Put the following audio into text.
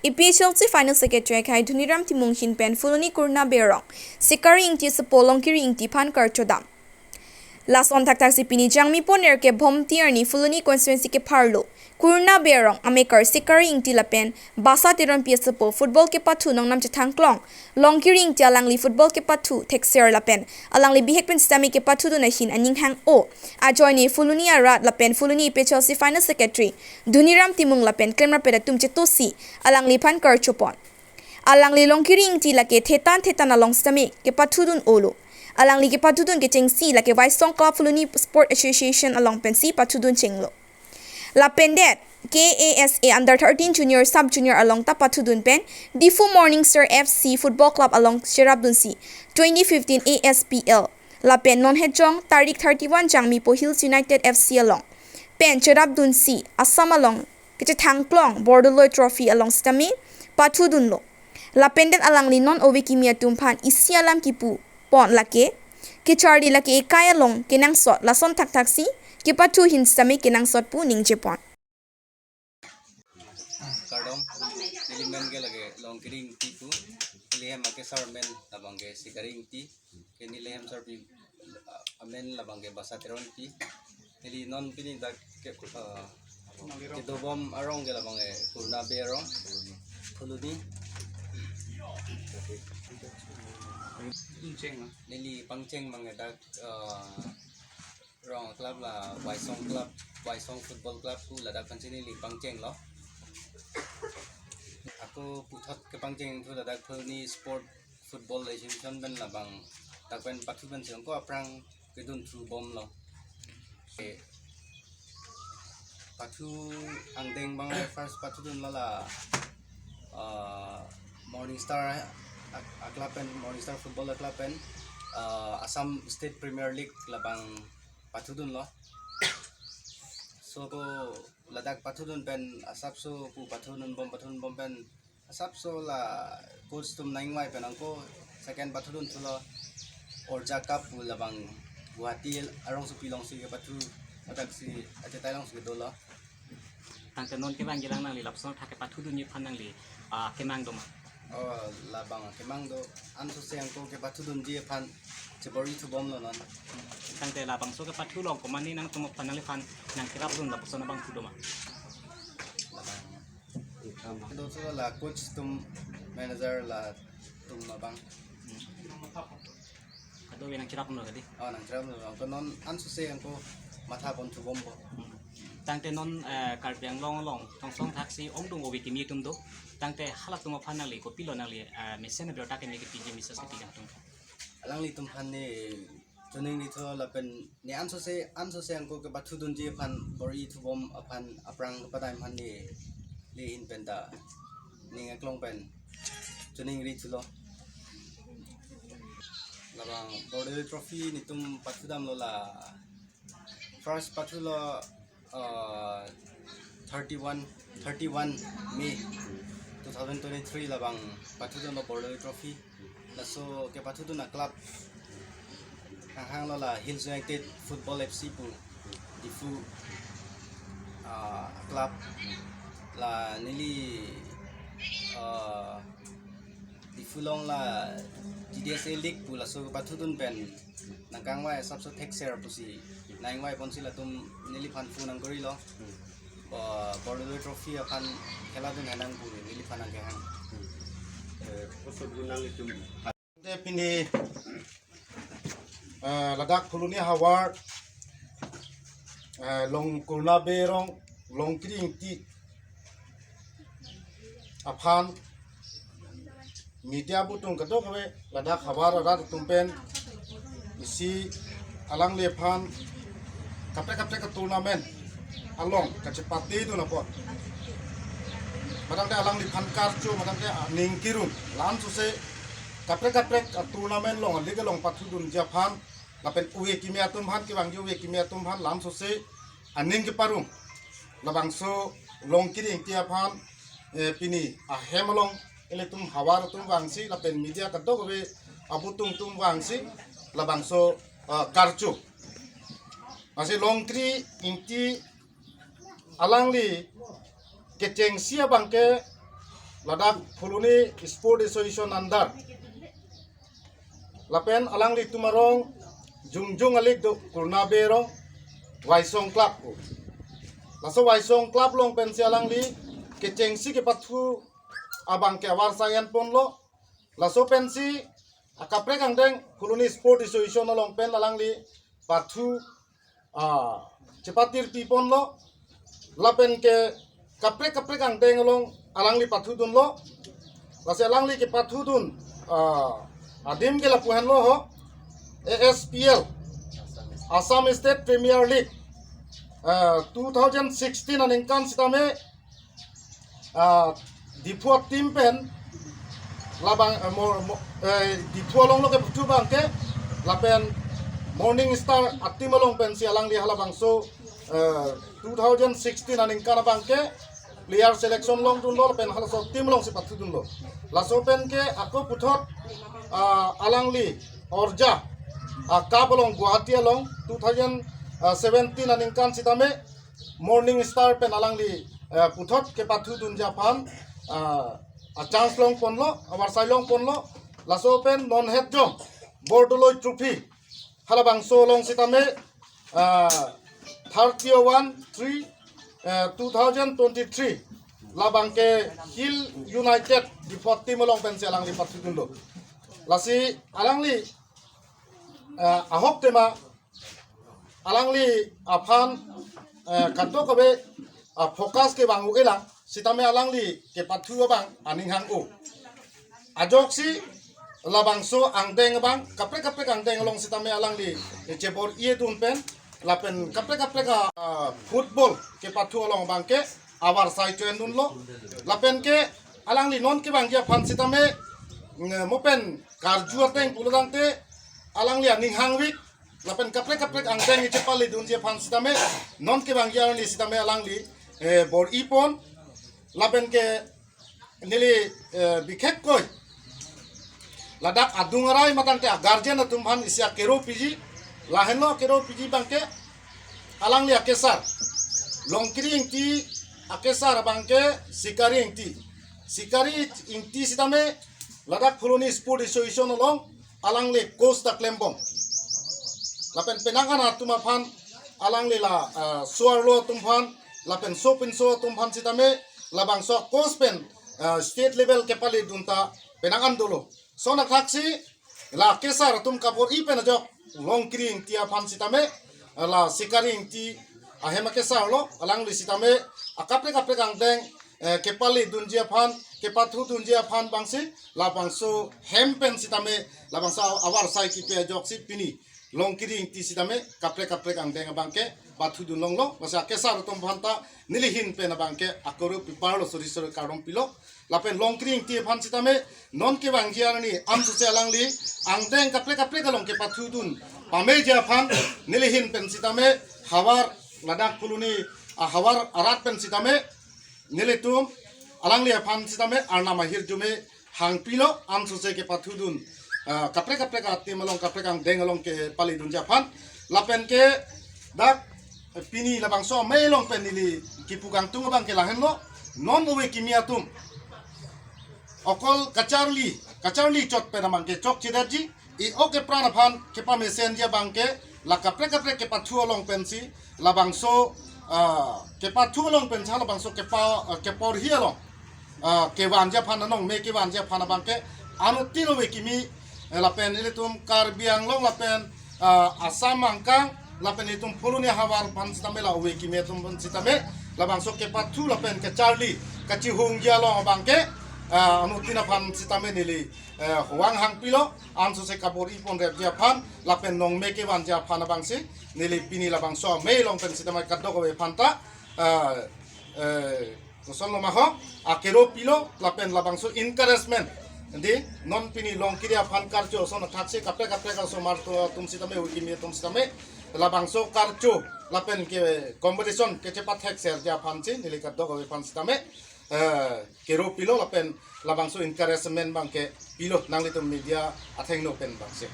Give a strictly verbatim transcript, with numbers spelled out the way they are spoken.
A P H L C Final Secretary akhai Dhoniram Timung ahin pen Phuloni Kurna Bey arong Sikari Ingti asopo Longkiri Ingti aphan karcho dam. Lason thakthaksi pini Jangmi poner ke Bhomti arni Phuloni constituency kepharlo Kurna Bey arong amekar Sikari Ingti lapen Basa Teronpi asopo football kepathu nongnam chethangklong Longkiri Ingti alangli football kepathu thekser lapen alangli bihek pen sitame kepathudun ahin aning hang-o ajoine Phuloni arat lapen Phuloni A P H L C Final Secretary Dhoniram Timung lapen klemrap atum chetosi alangliphan karchopon. Alangli Longkiri Ingti lake thetan thetan along sitame kepathudun-olo. Alangli kepathudun kechengsi lake Waisong Club Phuloni Sport Association along pensi pathudun chenglo. Lapen det K A S A under thirteen junior sub junior along ta pathudun pen Diphu Morning Star F C Football Club along cherapdunsi twenty fifteen A S P L lapen non hejong tarik thirty-one Jangmipo Hills United F C along pen cherapdunsi Assam along kechethangklong Bordoloi Trophy along sitame pathudunlo. Lapen det alangli non ove kimi atum aphan isi alam kipu pon lake kecharli lake ekai along kenangsot lason thakthaksi kepathu ahin sitame kenangsot pu ningjepon. Kardom, neli men ke lake Longkiri Ingti pu, neli hem ake sar men labang ke Sikari Ingti, ke neli hem sarpi, ah, amen labang ke Basa Teronpi. Neli non pini dak ke, ah, kedobom arong ke labang ke Kurna Bey arong, Phuloni. Neli pangcheng abang ke dak, ah, rong club la Waisong Club, Waisong Football Club pu ladak pensi neli pangchenglo. Ako puthot kepangcheng thu ladak Phuloni Sport Football Association pen labang dak pen pathu pensi ako aphrang kedun thu bomlo. Eh, pathu angdeng abang first pathudunlo la, ah, Morning Star a, a club pen, Morning Star Football a club pen, ah, Assam State Premier League labang pathudunlo. So ako ladak pathudun pen asapso pu pathudun bom, pathudun bom pen asapso la coach atum nangingvai pen ako second pathudun thulo Orja Cup pu labang Guwahati arongsopi alongsi kepathu, ladaksi achetai alongsi dolo. Tangte non kevang kelang nangli lapuson athak kepathudunji aphan nangli, ah, kemang doma? Oh, labang kemang do, ansose ako kepathudunji aphan chebor-i thu bomlo non. Tangte labangso kepathu along komatne nangtum aphan nangliphan nangkerapdun lapuson abang thu doma? Labang. Dothulo la coach atum, manager latum abang. Kadokave nangkerapdunlo kadi? Oh, nangkerapdunlo. Ako non ansose ako mathapon thu bompo. Tangte non, eh, Karbi Anglong along tongsong thaksi ongdung ove kimi atum do. Tangte halatum aphan nangli kopilo nangli, eh, mesen abirta keme kepiji, message kepi kangtung? Alanglitum aphan ne choningri thulo lapen ne ansose, ansose ako kepathudunji aphan bor-i thu bom aphan aphrang padam aphan neli ahin pen ta ning aklong pen choningri thulo. Labang Bordoloi Trophy netum pathudamlo la first pathulo, uh, thirty-one, thirty-one May two thousand twenty-three labang pathudamlo Bordoloi Trophy. Laso kepathudun a club hanghanglo la Hills United Football F C pu Diphu, ah, club la neli, ah, Diphu along la G D S A League pu laso kepathudun pen nangkangvai asapso thekser pusi nangingvai ponsi latum neliphan phone nangkorilo. Ba, Bordoloi Trophy aphan kheladun henang pu neliphan nangkehang. Eh, koso dun nanglitum? Te pini, eh, ladak Phuloni havar, eh, Long Kurna Bey arong Longkiri Ingti aphan media abutung kadokave ladak havar arat atum pen isi alangliphan kaprek kaprek a-tournament along kachepatedun apot, matangte alangliphan karcho, matangte aning kirun, la ansose kaprek kaprek a-tournament along, a-league along pathudunji aphan lapen ove kimi atum aphan, kevangji ove kimi atum aphan la ansose aning keparong. Labangso Longkiri Ingti aphan, eh, pini ahem along ilitum havar atum vangsi lapen media kadokave abutung atum vangsi labangso, eh, karcho. Lasi Longkiri Ingti alangli kechengsi abang ke ladak Phuloni Sport Association under lapen alanglitum arong jongjong alik do, Kurna Bey arong Waisong Club ko. Laso Waisong Club along pensi alangli kechengsi kepathu abangke avarsai enponlo. Laso pensi akaprek angdeng Phuloni Sport Association along pen alangli pathu, ah, chepatir piponlo. Lapen ke kaprek kaprek angdeng along alangli pathudunlo. Lasi alangli kepathudun, ah, adim ke lapu henlo ho, A S P L, Assam State Premier League, ah, two thousand sixteen aningkan sitame, ah, Diphu a-team pen labang, eh, mo, mo, eh, Diphu along lo kepathu abangke lapen Morning Star a-team along pensi alangli halabangso, eh, two thousand sixteen aningkan abangke player selection longdunlo lapen halaso team alongsi pathudunlo. Laso pen ke ako puthot, ah, alangli orja, ah, cup along Guwahati along two thousand seventeen aningkan sitame Morning Star pen alangli, eh, puthot kepathudunji aphan, ah, a-chance longponlo, avarsai longponlo. Laso pen non het jong Bordoloi Trophy halabangso along sitame, ah, thirty one three, eh, two thousand twenty-three labangke Hill United Diphu a-team along pensi alangli pathudunlo. Lasi alangli, eh, ahok tema alangli aphan, eh, kadokave, ah, focus kevang-o-elang sitame alangli kepathu abang aning hang-o. Ajoksi labangso angdeng abang kaprek kaprek angdeng along sitame alangli chebor-idun pen lapen kaprek kaprek a, ah, football kepathu along abangke avarsai cho-endunlo. Lapen ke alangli non kevangji aphan sitame, nge, mo pen karju ateng pulo tangte alangli aning hangvik lapen kaprek kaprek angdeng chepaledunji aphan sitame non kevangji arni sitame alangli, eh, bor-ipon. Lapen ke neli, eh, bikhekkoi ladak adung arai matangte a-guardian atum aphan isi akero piji, lahenlo akero piji abangke alangli akesar, Longkiri Ingti akesar abangke Sikari Ingti. Sikari Ingti sitame ladak Phuloni Sport Association along alangli coach ta klembom. Lapen penang an atum aphan alangli la, ah, so-arlo atum aphan lapen sopinso atum aphan sitame labangso coach pen, ah, state level kepaledun ta penang an dolo. Lason athaksi la kesar atum kabor-i pen ajok Longkiri Ingti aphan sitame, la Sikari Ingti ahem akesar lo, alangli sitame akaprek kaprek angdeng, eh, kepaledunji aphan, kepathudunji aphan abangsi labangso hem pen sitame labangso avarsai kipi ajoksi pini Longkiri Ingti sitame kaprek kaprek angdeng abangke pathudunlonglo. Lasi akesar atum aphan ta neli ahin pen abangke akero piparlo, suri suri kardom pilo. Lapen Longkiri Ingti aphan sitame non kevangji arni amsose alangli angdeng kaprek kaprek along kepathudun pameji aphan neli ahin pen sitame havar ladak Phuloni ahavar arat pen sitame nelitum alangli aphan sitame arnam ahirjume hangpilo, amsose kepathudun, ah, kaprek kaprek a-team along kaprek angdeng along kepaledunji aphan. Lapen ke dak pini labangso amei along pen neli kipu kangtung abangke lahenlo, non ove kimi atum okol kacharli, kacharli chot pen abangke chokchedetji, e-ok kepran aphan kepamesenji abangke la kaprek kaprek kepathu along pensi labangso, ah, kepathu along pensi labangso kepa, ah, kepor-i along, ah, kevanji aphan, anong me kevanji aphan abangke anuttin ove kimi, eh, lapen ilitum Karbi Anglong lapen, ah, Assam angkang lapen ilitum Phuloni ahavar aphan sitame la ove kimi atum aphan sitame labangso kepathu lapen kacharli kachihungji along abangke, ah, anuttin aphan sitame neli, eh, vang hangpilo, amsose kabor-iponrepji aphan lapen nong me kevanji aphan abangsi neli pini labangso amei along pen sitame kadokave aphan ta, eh, eh, kosonlo ma ho, akero pilo lapen labangso encouragement. Di non pini Longkiri aphan karcho ason athaksi kaprek kaprek asomar atum sitame, ove kimi atum sitame labangso karcho lapen ke competition kechepathekserji aphansi neli kadokave aphan sitame, eh, kero pilo lapen labangso encouragement abangke pilo nanglitum media athengno pen abangsi.